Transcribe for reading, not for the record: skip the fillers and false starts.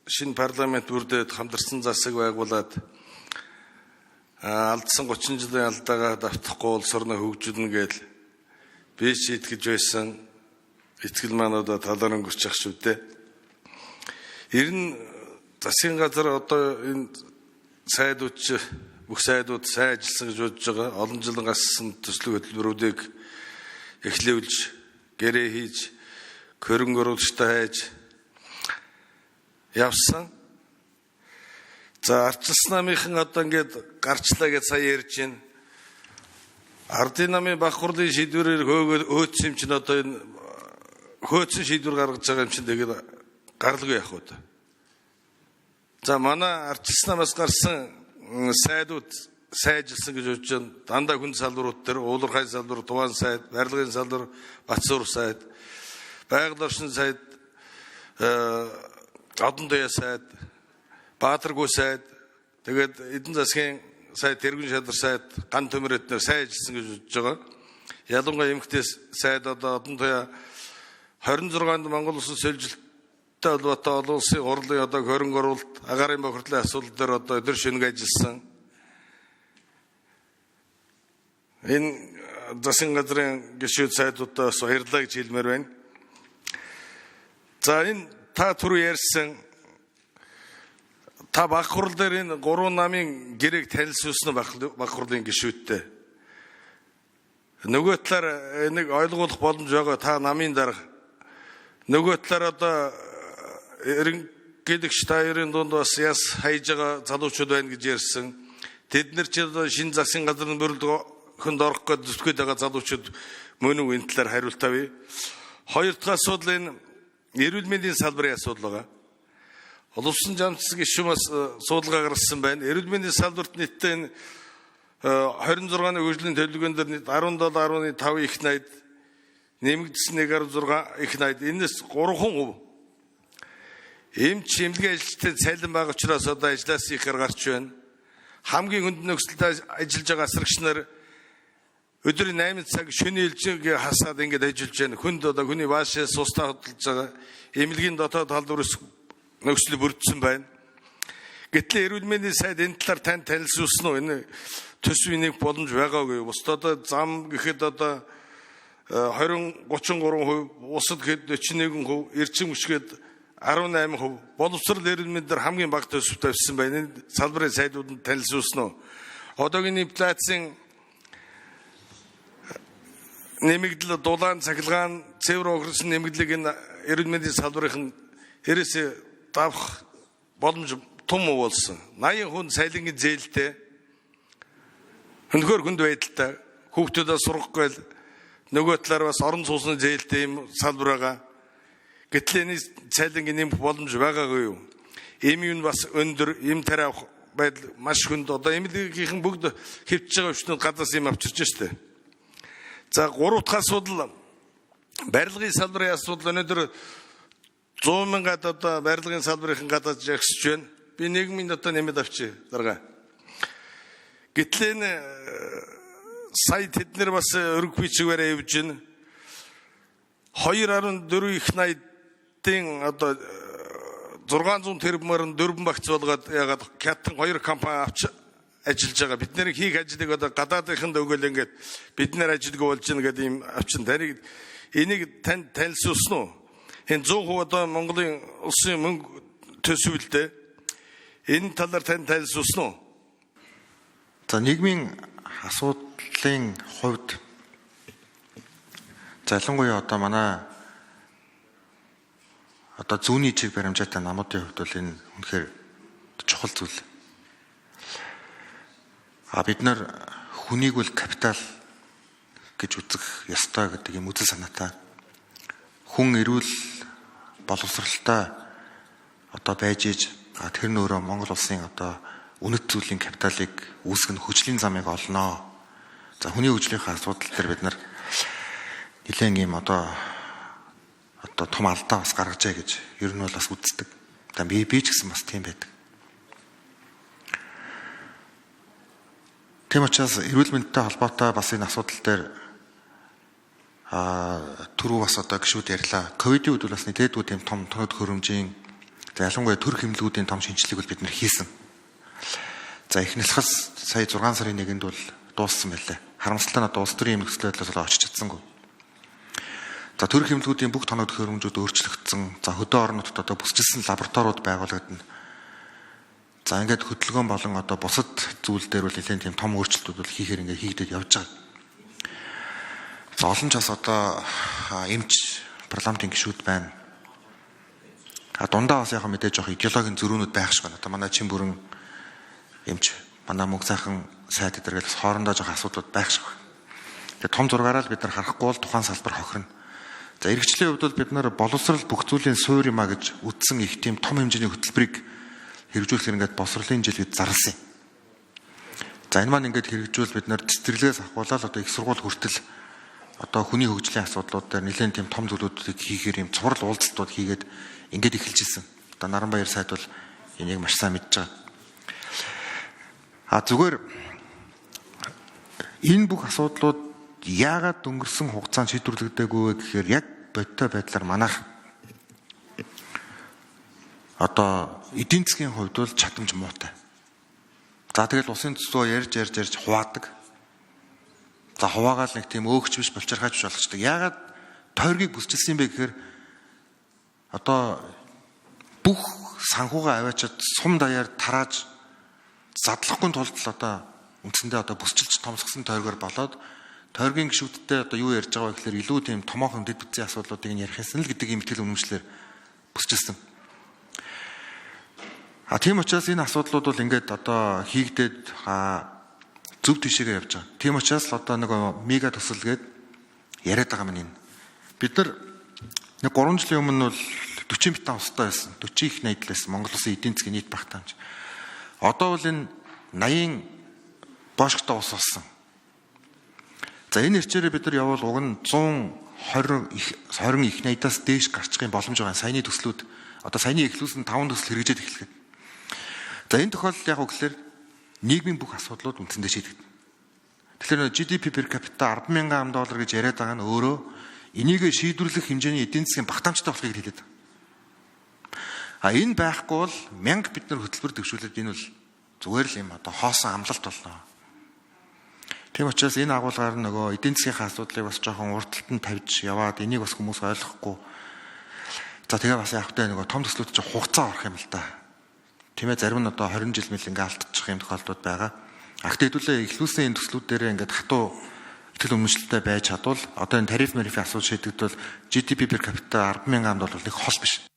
шинэ парламент бүрдээд хамтарсан засаг байгуулад алдсан 30 жилийн алдаагаа давтахгүй улс орноо хөгжүүлнэ гэж би шийтгэж байсан итгэл маань одоо талаар өнгөрчих шүү дээ. Ер нь засгийн газар одоо энэ сайдууд бүх сайдууд сайн ажилласан гэж бодож байгаа. Олон жилийн гассан төслөг хөтөлбөрүүдийг эхлүүлж, гэрээ хийж, хөрөнгө оруулалтаа хайж явсан. За ардчилсан намынхан одоо ингээд гарчлаа гэж сая ярьж байна. Ардын намын баг хурлын шийдвэрээр хөөгөөд өөдсөн юм чинь одоо энэ хөөцсөн шийдвэр гаргаж байгаа юм чинь тэгээд гарлгүй явах уу. За манай ардчилсан намаас гарсан сайдууд сайжилсан гэж бодож байна. Дандаа хүн салбарууд дээр уулуурхай салбар, туваан сайд, барилгын салбар, Батсуур сайд, байгаль орчин сайд, Одон туяа сайд, Баатаргүү сайд, тэгээд эдийн засгийн сайд, тэргүүн шадар сайд, ган төмөр эднэр сайн ажилласан гэж бодож байгаа. Ялангуяа эмэгтэй сайд одоо Одон туяа 26-нд Монгол Улсын сольжилттой холбоотой олон улсын хурлын одоо хөрөнгө оруулалт, агаарын бохирдлын асуудал дээр одоо өдөр шөнөгүй ажилласан. Энэ засгийн газрын гишүүд сайдуудаа бас баярлалаа гэж хэлмээр байна. За энэ та түрүү ярьсан та баг хурал дээр энэ гурван намын гэрээг танилцуулсан баг хурлын гишүүдтэй. Нөгөө талаар энийг ойлгуулах боломж байгаа та намын дарга. Нөгөө талаар одоо ерөнхийлөгч та хоёрын дунд бас яс хайж байгаа залуучууд байна гэж ярьсан. Тэд нар ч одоо шинэ засгийн газрын бүрэлдэхүүнд орох гэж зүтгэж байгаа залуучууд мөн үү энэ талаар хариулт авъя. Хоёр дахь асуудал энэ эрүүл мэндийн салбарын асуудал байгаа. Улсын жамц гишүүн бас судалгаа гаргасан байна. Эрүүл мэндийн салбарт нийтдээ энэ 26-ны хөгжлийн төлөвлөгөөн дээр 17.5 их 80 нэмэгдсэн 1.6 их 80 энэс 3%. Эмч эмнэлгийн ажилчдад цалин бага учраас одоо ажлаас ихээр гарч байна. Хамгийн хүнд нөхцөлд ажиллаж байгаа асрагч нар өдрийн 8 цаг шөнийн ээлжийг хасаад ингээд ажиллаж байна. Хүнд одоо хүний баашаа сустаа хөдөлж байгаа. Эмнэлгийн дотоод халдвар нөхцөл бүрдсэн байна. Гэтэл эрүүл мэндийн сайд энэ талаар танд танилцуулсан уу? Энэ төсвийн нэг боломж байгаагүй. Бусд одоо зам гэхэд одоо 20 33%, усад гэхэд 41%, эрчим хүч гэхэд 18%. Боловсрол эрүүл мэнд дээр хамгийн бага төсөв тавьсан байна. Энэ салбарын сайдуудад танилцуулсан уу? Одоогийн инфляцийн нэмэгдэл, дулаан, цахилгаан, цэвэр огорсон нэмэгдлийг энэ эрүүл мэндийн салбарын ерөөсөө давах боломж том болсон. 80 хүн цалингийн зээлтэй өнөхөр хүнд байдалтай хүүхдүүдээ сургахгүй л нөгөө талаар бас орон сууцны зээлтэй юм салбар байгаа. Гэтэл энэ цалингийн нэмэх боломж байгаагүй юу? Эм юм бас өндөр, эм тариа авах байдал маш хүнд. Одоо эмнэлгийнхэн бүгд хэвтэж байгаа өвчнүүд гадаас юм авчирч штэ. За гурав дахь асуудал барилгын салбарын асуудал өнөөдөр 100 мянгад одоо барилгын салбарын гадаад жагсаж байна. Би нийгмийн одоо нэмээд авчи дарга. Гэтэл энэ сая тэд нар бас өрг бичвэрээ явж байна. 2.4 их 80-ийн одоо 600 тэрбумаар дөрвөн багц болгоод ягаад хятад хоёр компани авч ажиллаж байгаа. Бид нэр хийх ажлыг одоо гадаадынханд өгөөл ингээд бид нэр ажилгүй болж байна гэдэг юм авчин. Таныг энийг танд танилцуулсан уу? Энэ 100% одоо Монголын улсын мөнгө төсвөлдөө энэ талаар танд танилцуулсан уу? За нийгмийн асуудлын хувьд ялангуяа одоо манай одоо зүүнний чиг баримжаатай намуудын хувьд бол энэ үнэхээр чухал зүйл. А бид нар хүнийг бол капитал гэж үзэх ёстой гэдэг юм үзэл санаатай. Хүн эрүүл боловсралтай одоо байж иж тэр нь өөрөө Монгол улсын одоо үнэт зүйлийн капиталыг үүсгэн хөгжлийн замыг олноо. За хүний хөгжлийнхээ асуудал дээр бид нар нэлээд юм одоо том алдаа бас гаргажээ гэж ер нь бол бас үздэг. За би ч гэсэн бас тийм байдаг. Тийм учраас эрүүл мэндтэй холбоотой бас энэ асуудал дээр түрүү бас одоо гişүүд ярьлаа. Ковидын үед бол бас нэлээдгүй тийм том тоног хөрөмжийн За ялангуяа төр хэмнэлгүүдийн том шинжилгээг бол бид нэр хийсэн. За их нэлхас сая 6 сарын 1-нд бол дууссан байлаа. Харамсалтай нь одоо улс төрийн нөхцөл байдлаас бол очиж чадсангүй. За төр хэмнэлгүүдийн бүх тоног төхөөрөмжүүд өөрчлөгдсөн. За хөдөө орон нутгад одоо бүсчилсэн лабораториуд байгуулагдана. За ингээд хөдөлгөөн болон одоо бусад зүйл дээр бол нэлээд тийм том өөрчлөлтүүд бол хийхээр ингээд хийгдээд явж байгаа. За олон ч бас одоо эмч парламентын гишүүд байна. А дундаа бас яг мэдээж жоох идеологийн зөрүүнүүд байх шиг байна. Одоо манай чин бүрэн эмч, манай мөнгө сайхан сайд эдэргээл бас хоорондоо жоох асуудлууд байх шиг байна. Тэгээ том зургаараа л бид нар харахгүй бол тухайн салбар хохирно. За эрхчлэлийн хувьд бол бид нар боловсрал бүх зүйлийн суурь юм а гэж үздсэн их тийм том хэмжээний хөтөлбөрийг хэрэгжүүлэхээр ингээд боловсролын жил гэж зарласан юм. За энэ маань ингээд хэрэгжүүл бид нар цэцэрлэгээс авахуулаад одоо их сургууль хүртэл одоо хүний хөгжлийн асуудлууд дээр нэлээд тийм том зүйлүүдийг хийхээр юм цуврал уулзалтууд хийгээд ингээд эхэлж ирсэн. Одоо Наранбаяр сайд бол энийг маш сайн мэдж байгаа. А зүгээр энэ бүх асуудлууд яагаад өнгөрсөн хугацаанд шийдвэрлэгдээгүй вэ гэхээр яг бодиттой байдлаар манайх одоо эдийн засгийн хувьд бол чадамж муутай. За тэгэл улсын төсвөө ярьж ярьж ярьж хуваадаг. За хуваагаал нэг тийм өөгч биш булчирхаач биш болгочдөг. Яагаад тойргийг бүсчилсэн юм бэ гэхээр одоо бүх санхугаа аваачаад сум даяар тарааж задлахгүй тулд л одоо үндсэндээ одоо бүсчилж томсгосон тойргоор болоод тойргийн гишүүдтэй одоо юу ярьж байгаа вэ гэхээр илүү тийм томоохон дэд бүтцийн асуудлуудыг нь ярих юмсан л гэдэг юм итгэл үнэмшлэр бүсчилсэн. А тийм учраас энэ асуудлууд бол ингээд одоо хийгдээд зөв тишээгээ явж байгаа. Тийм учраас л одоо нөгөө мега төсөл гээд яриад байгаа юм энэ. Бид нар нэг 3 жилийн өмнө бол 40 битан устай байсан. 40 их 80 л байсан. Монгол улсын эдийн засгийн нийт багтаамж. Одоо бол энэ 80 боошготой ус болсон. За энэ хэрчээрээ бид нар явбал уг нь 120 их 20 их 80-аас дээш гарчих юм боломж байгаа. Саяны төслүүд одоо саяны эхлүүлсэн 5 төсөл хэрэгжээд эхлэхэд. За энэ тохиолдолд яг үгээр нийгмийн бүх асуудлууд үндсэндээ шийдэгдэнэ. Тэгэхээр GDP per capita 10,000 ам доллар гэж яриад байгаа нь өөрөө энийг шийдвэрлэх хэмжээний эдийн засгийн багтаамжтай болохыг хэлээд байгаа. А энэ байхгүй бол 1000 бид нар хөтөлбөр дэвшүүлээд энэ бол зүгээр л юм одоо хоосон амлалт болно. Тийм учраас энэ агуулгаар нөгөө эдийн засгийн асуудлыг бас жоохон урд талд нь тавьж яваад энийг бас хүмүүс ойлгохгүй. За тэгээ бас яг хөтэ нөгөө том төслүүд чинь хугацаа орох юм л да. Тийм ээ, зарим нь одоо 20 жил мэл ингээ алдчих юм тохиолдлууд байгаа. А гэхдээ хэдүүлээ эхлүүлсэн энэ төслүүд дээрээ ингээд хатуу итгэл үнэмшилтэй байж чадвал одоо энэ тариф марифын асуудал шийдэгдвэл GDP per capita 10,000 ам доллар нэг хол биш.